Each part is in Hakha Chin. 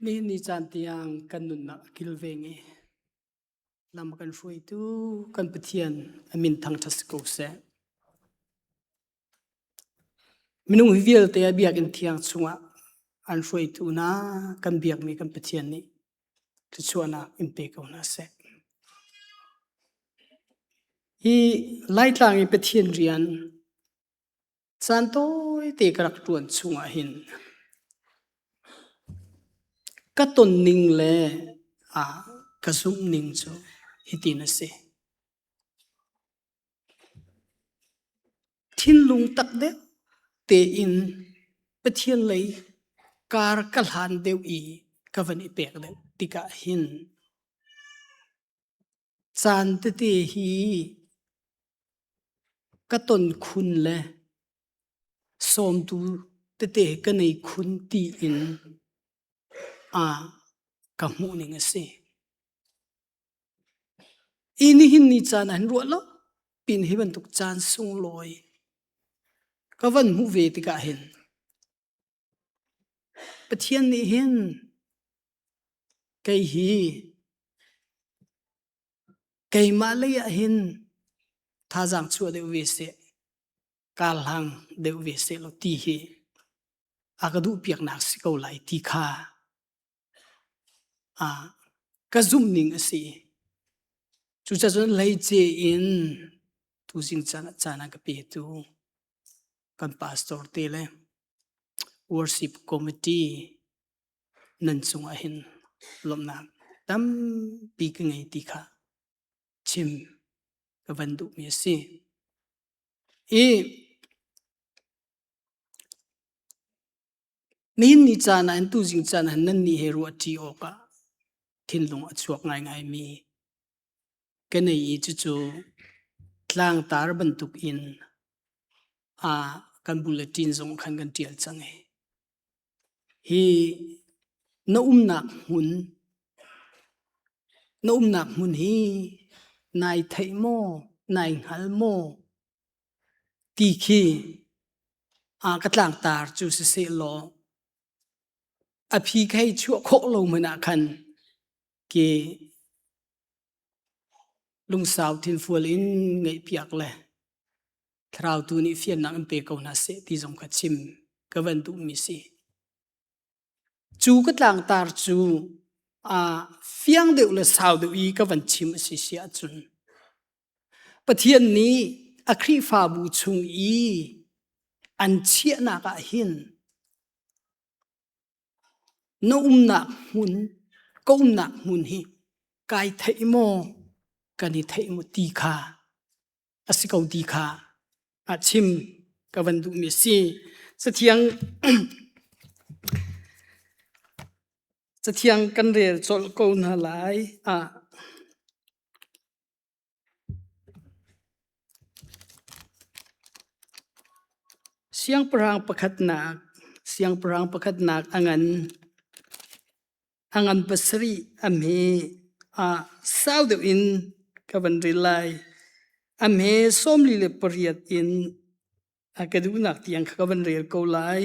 Nihin ni caan tiang kan nunnak a kilveng i lam a kan hruaitu kan Pathian a min thangṭhat si ko seh. Minung hi vialte a biakinn thiang chungah an hruaitu hna kan biakmi kan Pathian nih thluachuahnak in pe ko hna seh. Hi Laitlang i Pathian rian Caan tawite ka rak ṭuan chungah hin ka tonning le ka zumhning cu hitin a si. Thinlung tak deuh tein Pathian lei kar ka hlan deuh i ka van i pek deuh tikah hin caan tete hi Ka ton khun le sawmtu tete ka nei khun tiin ka hmuhning a si. I nihin ni caan ah hin ruah lo pin hi bantuk caan sunglawi ka van hmuh ve tikah hin Pathian nih hin kei hi Keimah lei ah hin thazaang chuah deuh ve seh, kaa hlang deuh ve seh law ti hi a ka duhpiaknak si ko lai ti kha ka zumhning a si. Cucaah cun hleice in tuzing caan ah caan a ka petu kan pastor te le worship committee nan cungah hin lawmhnak tampi ka ngei ti kha chim ka van duhmi a si. I nihin ni caan ah hin tuzing caan ah hin nan nih he ruahṭi awkah thinlung a chuak ngaingaimi ka nei i cucu tlangtar bantuk in kan bulletin zong khan kan ṭial cang i Hi na umnak hmun na umnak hmun hi nai theih maw, nai hngal maw ti khi ka tlangtar cu siseh law a phi kha hei chuah khawh lo hmanh ah khan ke lungsau thinfual in ngaihpiak le Thlarau tu nih fiannak in pe ko hna seh ti zong kha chim ka van duhmi si. Cu ka tlangtar cu fiang deuh le sau deuh i ka van chim a si si ahcun Pathian nih a Khrihfabu chung i an chiahnak ah hin na umnak hmun ka umnak hmun hi kai theih maw kan i theih maw ti kha a si ko ti kha a chim ka van duhmi a si. Cathiang Cathiang kan rel colh ko hna lai. Ah. Siangpahrang pakhatnak Siangpahrang pakhatnak a ngan A ngan pasarih a hme ah sau deuh in ka van rel lai. A hme 48 in a ka duhnak tiang kha ka van rel ko lai.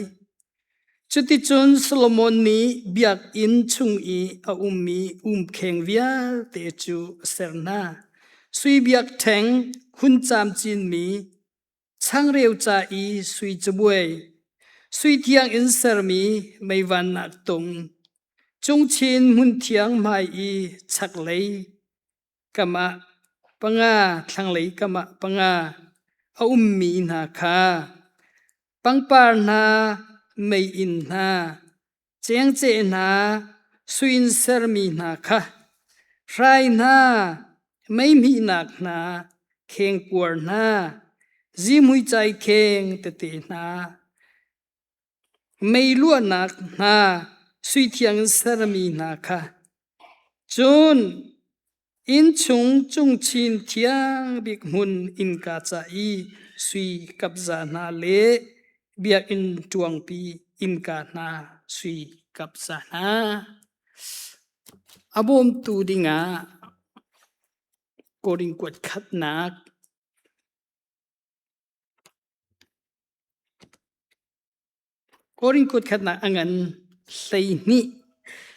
Cuticun Solomon nih biakinn chung i a ummi umkheng vialte cu a ser hna. Sui biakṭheng hun camcinmi changreu ca i sui cabuai, sui thiang in sermi meivannak tung, cungchin hmunthiang hmai i chaklei kam ah panga, thlanglei kam ah panga a ummi hna kha pangpar hna, meiinn hna, cengceh hna, sui in sermi hna kha, hrai hna, meihmihnak hna, khengkuar hna, zihmui kheng tete hna, meiluahnak hna, sui thiang in sermi hna kha. Cun innchung cungchin thiang bik hmun innka ca i sui kapza hna le biakinn ṭuangpi innka hna sui kapza hna. A bawmtu dingah Korin kuat khatnak Korin kuat khatnak a ngan 12.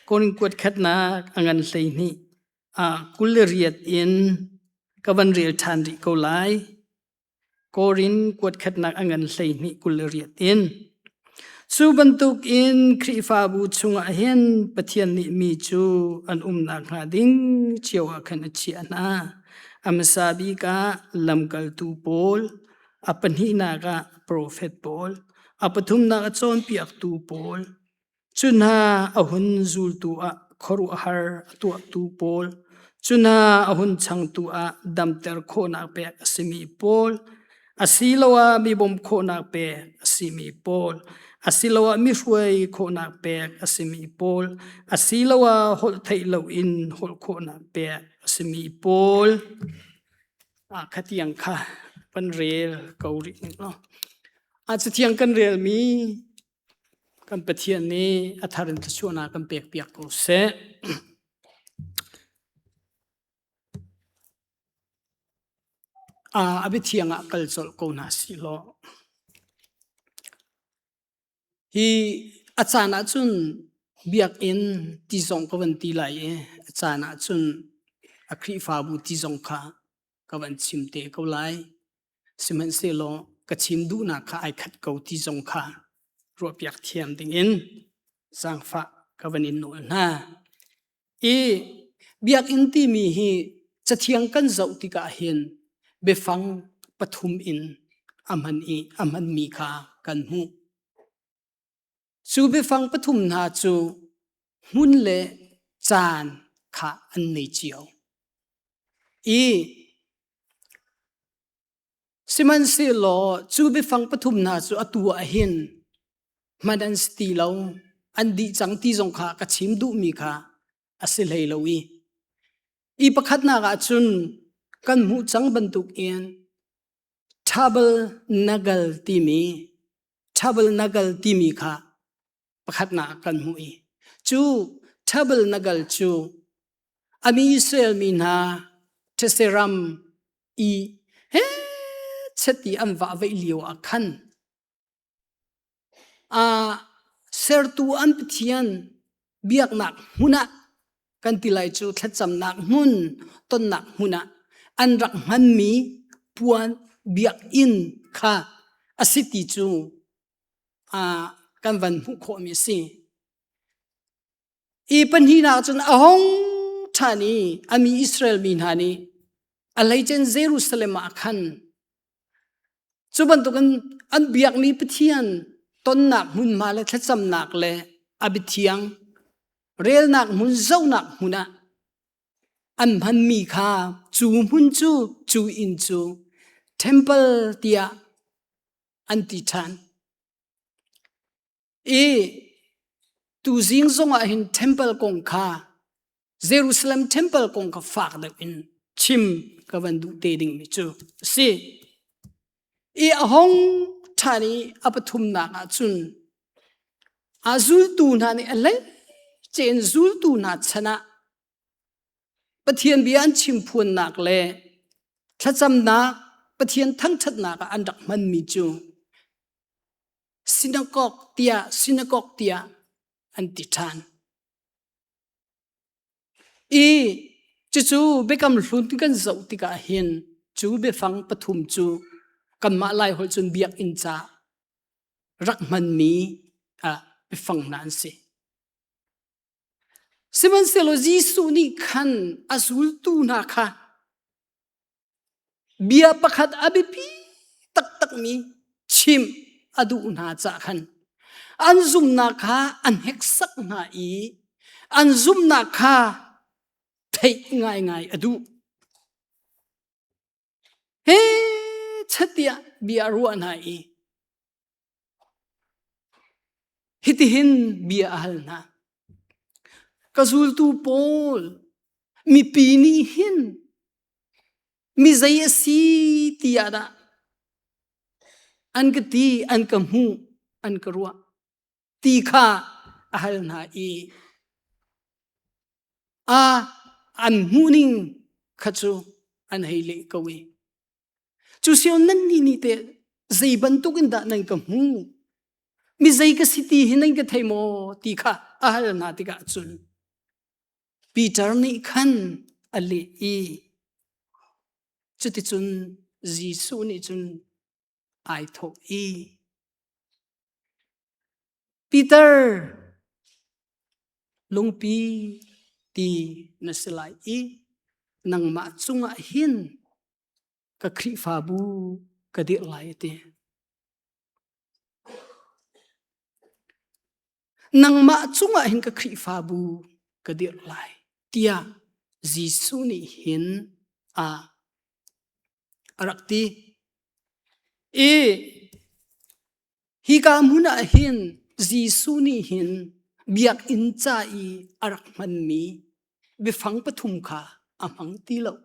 Korin kuat khatnak a ngan 12 ah 28 in ka van rel ṭhan rih ko lai. Korin kuat khatnak a ngan 12 28 in. Cu bantukin Khrihfabu chungah hin Pathian nih mi cu an umnak hnga ding cio ah khan a chiah hna. A hmasa bik ah lamkaltu pawl, a pahnihnak ah profet pawl, a pathumnak ah cawnpiaktu pawl, Cu hna a hun zultu ah khuaruahhar a tuahtu pawl, cu hna a hun changtu ah damter khawhnak pek a simi pawl, asiloah mi bawmh khawhnak pek a simi pawl, asiloah mi hruai khawhnak pek a simi pawl, asiloah holh theih loin holh khawhnak pek a simi pawl. Ah, khatiang kha kan rel ko rih ning law. Ah, cathiang kan relmi Kan Pathian nih a thar in thluachuahnak kan pekpiak ko seh. A biathiang ah kal colh ko hna sih law. Hi a caan ahcun biakinn ti zong ka van ti lai i a caan ahcun a Khrihfabu ti zong kha ka van chim te ko lai. Sihmanhsehlaw ka chim duhnak kha ai khat ko ti zong kha ruahpiak thiam dingin zaangfah ka van in nawl hna. I biakinn timi hi cathiang kan zoh tikah hin biafang pathum in a hman i a hmanmi kha kan hmuh. Cu biafang pathum hna cu hmun le caan kha an nei cio. I sihmanhsehlaw cu biafang pathum hna cu atu ah hin hman an si ti lo, an dih cang ti zong kha ka chim duhmi kha a si hlei lo i i pakhatnak ah cun kan hmuh cang bantukin Tabernacle timi Tabernacle timi kha pakhatnak ah kan hmuh i cu tabernacle cu a mi Israel mi hna these ram i hechet i an vah veih lio ah khan a sertu an Pathian biaknak hmun ah kan ti lai cu thlacamnak hmun tonnak hmun ah an rak hmanmi puan biakinn kha a si ti cu kan van hmuh khawhmi a si. I pahnihnak cun a hong ṭhan i a mi Israel mi hna nih a hleicen Jerusalem ah khan cu bantukin an biakmi Pathian tonnak hmunhma le thlacamnak le a biathiang relnak hmun zohnak hmun ah an hmanmi kha cu hmun cu cu inn cu temple tiah an ti ṭhan. I tuzing zongah hin temple kong kha Jerusalem temple kong kha fak deuh in chim ka van duh te dingmi cu a si. I a hong ṭhan i a pathumnak ah cun a zultu hna nih a hleice in zultu hna chan ah Pathian bia an chimphuannak le thlacamnak Pathian thangṭhatnak ah an rak hmanmi cu sinakok tiah sinakok tiah an ti ṭhan. I cucu Biakam Hlun kan zoh tikah hin cu biafang pathum cu kanmah Laiholh cun biakinn ca rak hmanmi ah biafang hna an si. Sihmanhsehlaw Jesuh nih khan a zultu hna kha bia pakhat a biapi taktakmi chimh a duh hna caah khan an zumhnak kha a hneksak hna i an zumhnak kha theih ngaingai a duh. He chatiah bia a ruah hna i Hitihin bia a hal hna. Ka zultu pawl mipi nih hin mi zei a si ti ah dah an ka ti, an ka hmuh, an ka ruah ti kha a hal hna i a an hmuhning kha cu an hei leh ko i Cu sio nannih nih teh zei bantuk in dah nan ka hmuh? Mi zei ka si ti hi nan ka thei maw? ti kha a hal hna tikah cun. Peter nih khan a leh i cuticun Jesuh nih cun ai thawh i Peter lungpi ti na si lai i nangmah cungah hin ka Khrihfabu ka dirh lai a ti. Nangmah cungah hin ka Khrihfabu ka dirh lai tiah Jesuh nih hin a a rak ti. I hika hmun ah hin Jesuh nih hin biakinn ca i a rak hmanmi biafang pathum kha a hmang ti lo.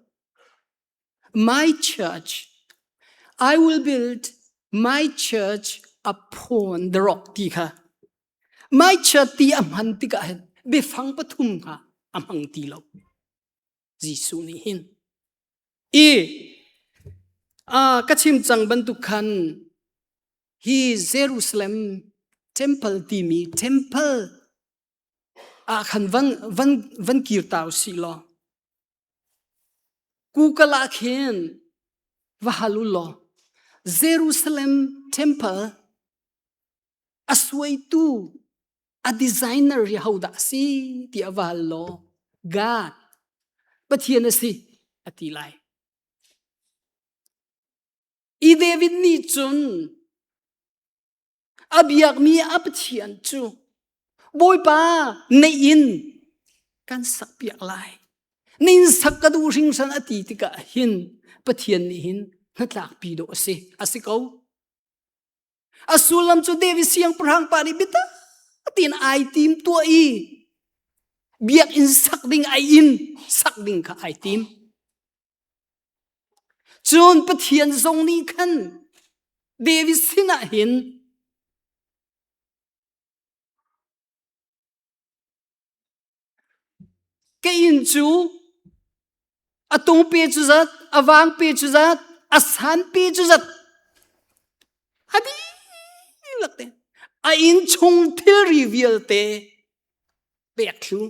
My church, I will build my church upon the rock ti kha. My church ti a hman tikah hin biafang pathum kha a hmang ti lo. Jesuh nih hin. I uh, ka chim cang bantuk khan hi Jerusalem temple timi temple ah khan van van van kir ta usih law Google ah khin va hal u law Jerusalem temple a suaitu a designer hi hodah a si tiah va hal law God Pathian a si a ti lai. I David nih cun A biakmi a Pathian cu Bawipa na inn kan sakpiak lai. Na inn sak ka duh hringhran a ti tikah hin Pathian nih hin hnatlakpi dawh a si. A si ko. A sullam cu David siangpahrang pa nih biatak tiin ai tim tuah i biakinn sak ding ai inn sak ding kha ai tim. Cun Pathian zong nih khan David sinah hin ka inn cu a tung pe cu zat, a vang pe cu zat, a san pe cu zat, a dihlak te a inn chung thilri vialte pek thlu.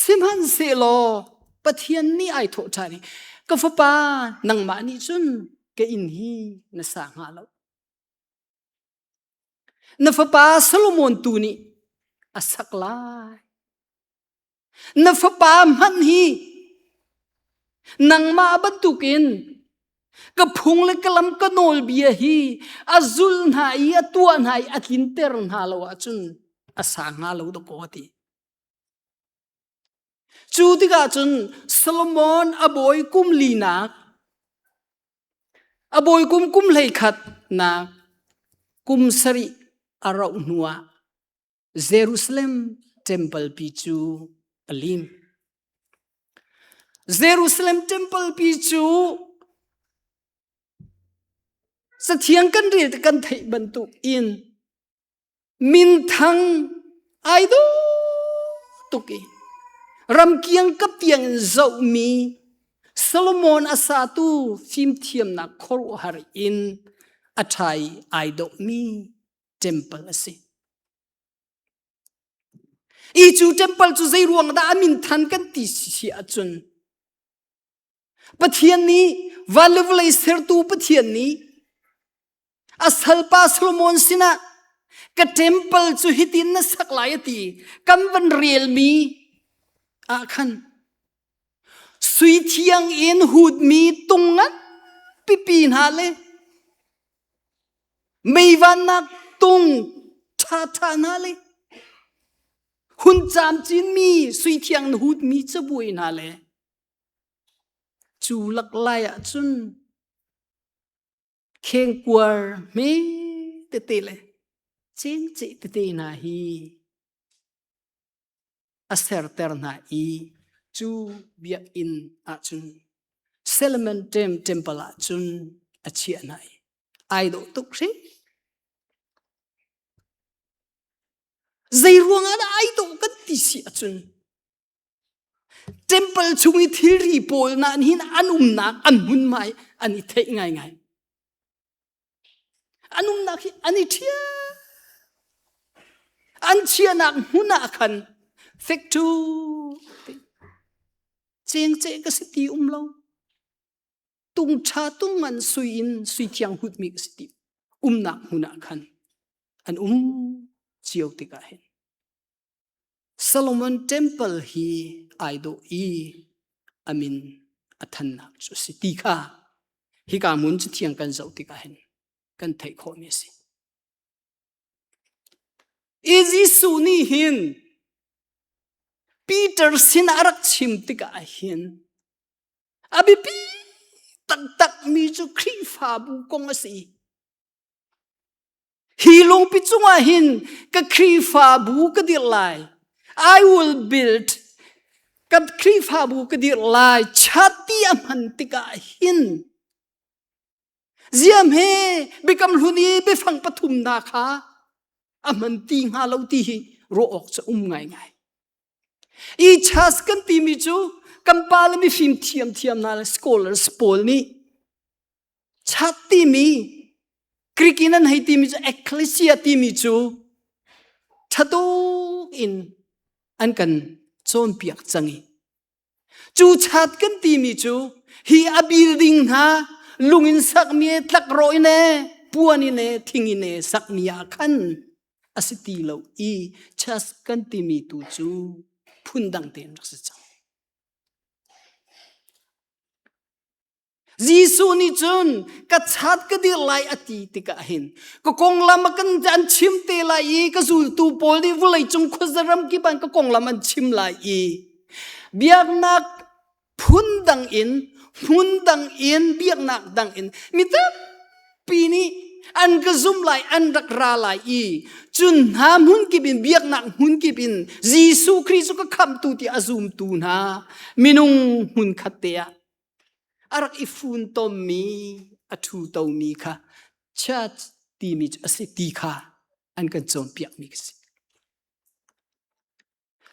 Sihmanhsehlaw Pathian nih ai thawh ṭhan i ka fapa nangmah nih cun ka inn hi na sa hnga lo. Na fapa Solomon tu nih a sak lai. Na fapa hmanh hi nangmah bantukin ka phung le ka lam ka nawlbia hi a zul hna i a tuah hna i a tlinter hna lo ahcun a sa hnga lo dawkaw a ti. Cu tikah cun Solomon a bawi kum linak a bawi kum kum hlei khat nak kum sarih a rauh hnuah Jerusalem temple pi cu a lim. Jerusalem temple pi cu Cathiang kan rel kan theih bantuk in minthang ai dawh tuk i ramkiang kap tiang in zohmi Solomon a satu fimthiamnak khuaruahhar in a ṭha i ai dawhmi temple a si. I cu temple cu zei ruang dah a min than kan ti si ahcun Pathian nih van le vawlei sertu Pathian nih a salpa Solomon sinah ka temple cu hitin na sak lai a ti kan van relmi ah khan sui thiang in hutmi tung ngan pipi hna le meivannak tung ṭhaṭha hna le hun camcinmi sui thiang na hutmi cabuai hna le cu lak lai ah cun khengkuar hme tete le cengceh tete hna hi a serter hna i cu biakinn ahcun Solomon temple ahcun a chiah hna i ai dawh tuk hring. Zei ruangah dah ai dawh kan ti si ahcun temple chung i thilri pawl na hin an umnak an hmunhma hi an i theih ngaingai. An umnak hi an i ṭhial. An chiahnak hmun ah khan. Fek ṭhu cengceh ka si ti um lo. Tung ṭha tung ngan sui in sui thiang hutmi ka si ti umnak hmun ah khan an um cio tikah hin Solomon Temple hi ai dawh i a min a thannak cu a si ti kha hika hmun cathiang kan zoh tikah hin kan theih khawhmi a si. I Jesuh nih hin Peter sin a rak chim tikah hin a biapi taktakmi cu Khrihfabu kong a si. Hi lungpi cungah hin ka Khrihfabu ka dirh lai. I will build ka Khrihfabu ka dirh lai. Chati a hman tikah hin ziam he biakam hlun i biafang pathum hna kha a hman ti hnga lo ti hi ruah awk cu um ngaingai. I chas kan timi cu kan pa le mifim thiamthiam hna le scholars pawl nih chat timi Greek in an hei timi cu ecclesia timi cu thatuk in an kan cawnpiak cang i Cu chat kan timi cu hi a building hna lung in sakmi tlakrawh in e puan in e thing in e sakmi ah khan a si ti lo i church kan timi tu cu phundang tein rak si cang. Jesuh nih cun ka chat ka dir lai a ti tikah hin ka konglam a kan an chim te lai i ka zultu pawl nih vawlei cung khuazaram kip an ka konglam an chim lai i biaknak phun dang in hmun dang in biaknak dang in mi tampi nih an ka zum lai an rak ra lai i cun hna hmun kip in biaknak hmun kip in Jesuh Khrih cu ka khamhtu ti a zumtu hna minung hmun khat te ah a rak i funtommi a ṭhutomi kha church timi cu a si ti kha an kan cawnpiakmi ka si.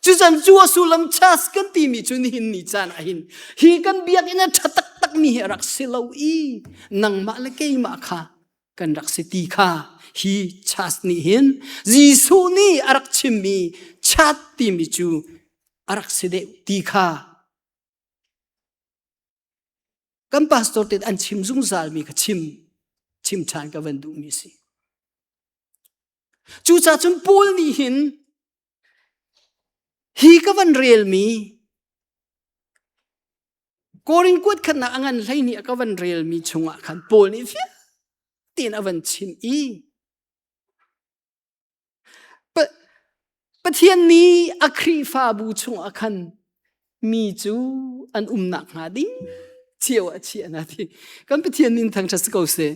Cucan cu a sullam church kan timi cu nihin ni caan ah hin hi kan biakinn a ṭha taktakmi hi a rak si lo i nangmah le keimah kha kan rak si ti kha hi church nih hin Jesuh nih a rak chimmi church timi cu a rak si deuh ti kha Kan pastor te an chim zungzalmi kha chim chim ṭhan ka van duhmi si. Cucaah cun Paul nih hin hi ka van relmi Korin kuat khatnak a ngan 12 a ka van relmi chungah khan Paul nih fiang tein a van chim i Pathian nih a Khrihfabu chungah khan mi cu an umnak hnga ding cio ah chiah na ti. Kan Pathian min thangṭhat si ko seh.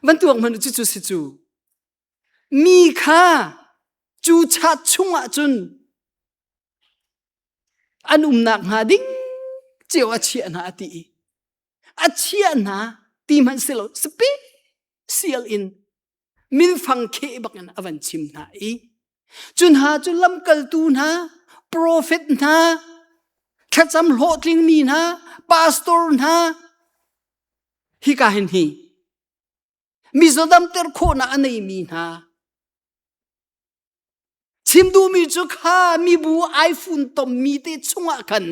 Van tuak hmanh cu cu si cu. Mi kha cu chat chungah cun an umnak hnga ding cio a chiah hna a ti i a chiah hna ti hmanh si lo special in minfang kheh bakin a van chim hna i cu hna cu lamkaltu hna profet hna thlacam hlawhtlingmi hna pastor hna hika hin hi mizaw damter khawhnak a neimi hna Chim duhmi cu kha mibu ai funtommi te chungah khan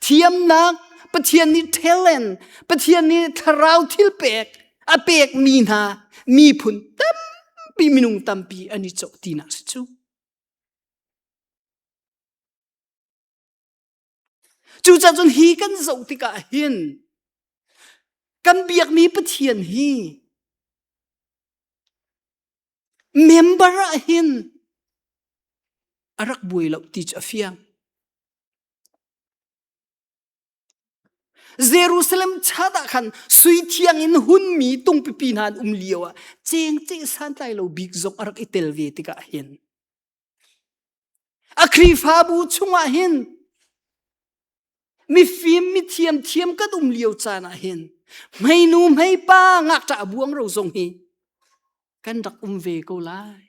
thiamnak Pathian nih talent Pathian nih thlarau thil pek a pekmi hna miphun tampi minung tampi an i cawh tinak si cu. Cucaah cun hi kan zoh tikah hin kan biakmi Pathian hi Member ah hin a rak buai lo ti cu a fiang. Jerusalem chat ah khan sui thiang in hunmi tungpipi hna an um lio ah cengceh santlai lo bik zong a rak i tel ve tikah hin a Khrihfabu chungah hin mifim mithiam thiam kan um lio caan ah hin hmeinu hmeipa ngakṭah buangro zong hi kan rak um ve ko lai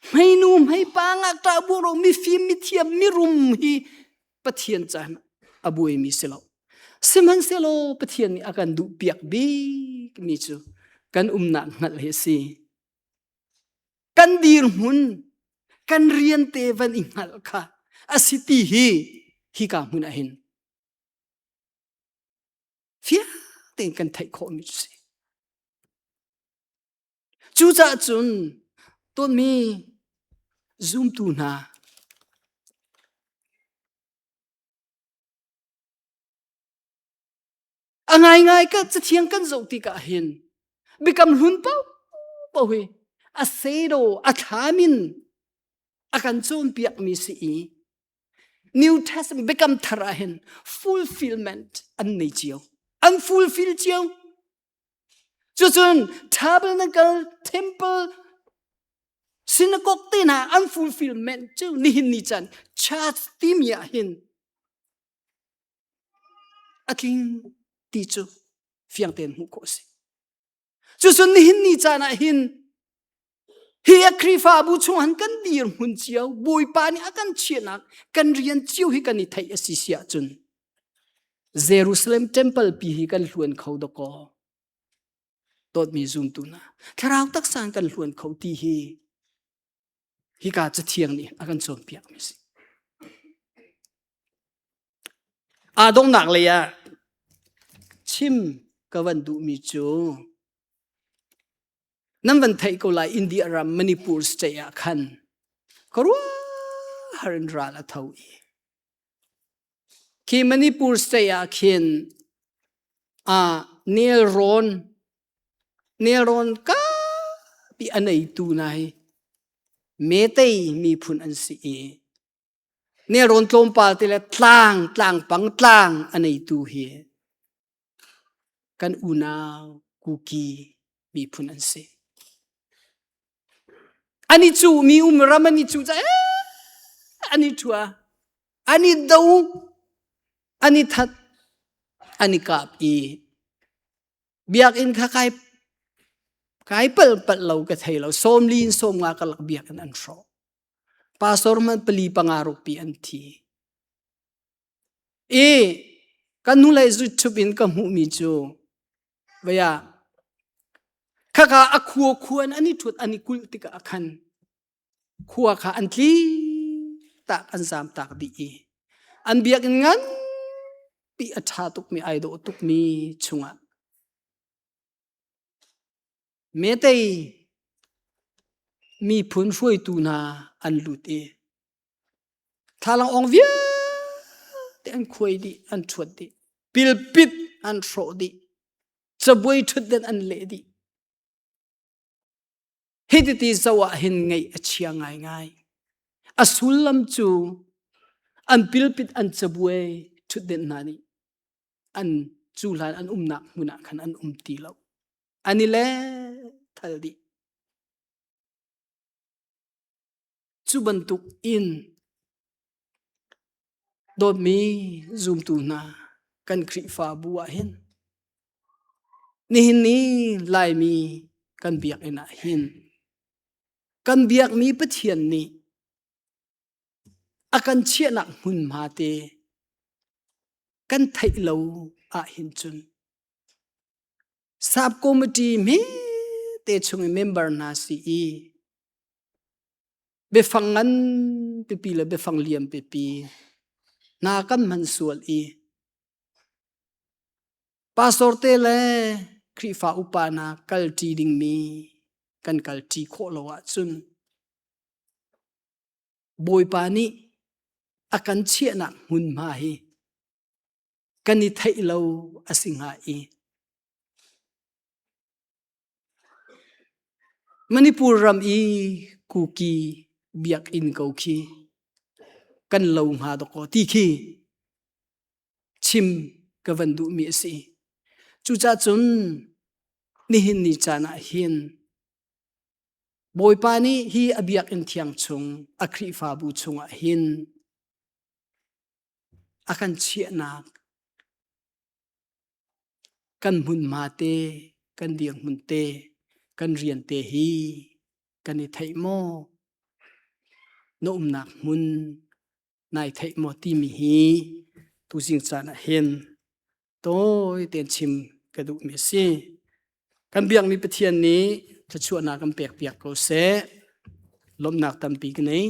hmeinu hmeipa ngakṭah buangro mifim mithiam mirum hi Pathian caan a buaimi si lo sihmanhsehlaw Pathian nih a kan duh piak bik mi cu kan umnak hngalh hi a si kan dirhmun kan rian te van i hngalh kha. A si ti hi hika hmun ah hin fiang tein kan theih khawhmi cu si. Cucaah cun tawnmi zumtu hna A ngaingai ka cathiang kan zoh tikah hin biakam hlun paohpaoh hi a sedo a thlam in a kan cawnpiakmi si i New Testament biakam thar ah hin fulfillment an nei cio. An fulfill cio. Cucun tabernacle, temple, synagogue te hna an fulfillment cu nihin ni chan church timi ah hin a tling ti cu fiang tein hmuh khawh a si. Cucun nihin ni caan ah hin hi a Khrihfabu chung han kan dirhmun cio Bawipa nih a kan chiahnak kan rian cio hi kan i theih a si si ahcun Jerusalem temple pi hi kan hluan kho dakaw dawtmi zumtu hna thlarau taksa in kan hluan kho ti hi hika cathiang nih a kan cawnpiak mi si. Aa donghnak lei ah chim ka van duhmi cu nan van theih ko lai India ram Manipur state ah khan ka ruahar in ral a tho i khi Manipur state ah khin a nelrawn Nelrawn kapi a neitu hna hi Metei miphun an si i nelrawn tlawmpal te le tlang tlangpang tlang a neitu hi kan unau Kuki miphun an si. An i cuh mi um ram an i cuh caah an i ṭhua, an i do, an i that, an i kap i Biakinn kha kai kai palh palh lo ka thei lo. 40 in 50 karlak biakinn an hrawh. Pastor hmanh pali panga rukpi an thi. I kan hnulei YouTube in ka hmuhmi cu vaya khaka a khua khua in an i ṭhut an i kulh tikah khan khua kha an tli tak an zam tak dih i an biakinn nganpi a ṭha tukmi ai dawh tukmi chungah Metei miphun hruaitu hna an lut i thlalang ong vialte an khuai dih an ṭhuat dih pilpit an hrawh dih cabuai ṭhutden an leh dih Hititi zoh ah hin ngaih a chia ngaingai. A sullam cu an pilpit an cabuai ṭhutdenh hna nih an cu hlan an umnak hmun ah khan an um ti lo. An i le thal dih. Cu bantuk in Dawtmi zumtu hna, kan Khrihfabu ah hin nihin ni Laimi kan biakinn ah hin kan biakmi Pathian nih a kan chiahnak hmunhma te kan theih lo ahhin cun sap committee hmete chung i member hna si i biafang ngan pipi le biafang liam pipi hna kan hman sual i pastor te le Khrihfa upa hna kalṭi dingmi kan kalṭi khawh lo ahcun Bawipa nih a kan chiahnak hmunhma hi kan i theih lo a si hnga i Manipur ram i Kuki biakinn ko khi kan lo hnga dawkaw ti khi chim ka van duhmi a si. Cucaah cun nihin ni caan ah hin Bawipa nih hi a biakinn thiang chung a Khrihfabu chungah hin a kan chiahnak Kan hmunhma te, kan dirhmun te, kan rian te hi kan i theih maw? Na umnak hmun nai theih maw timi hi tuzing caan ah hin tawi tein chim ka duhmi a si. Kan biakmi Pathian nih thluachuahnak kan pek piak ko seh. Lawmhnak tampi ka nei.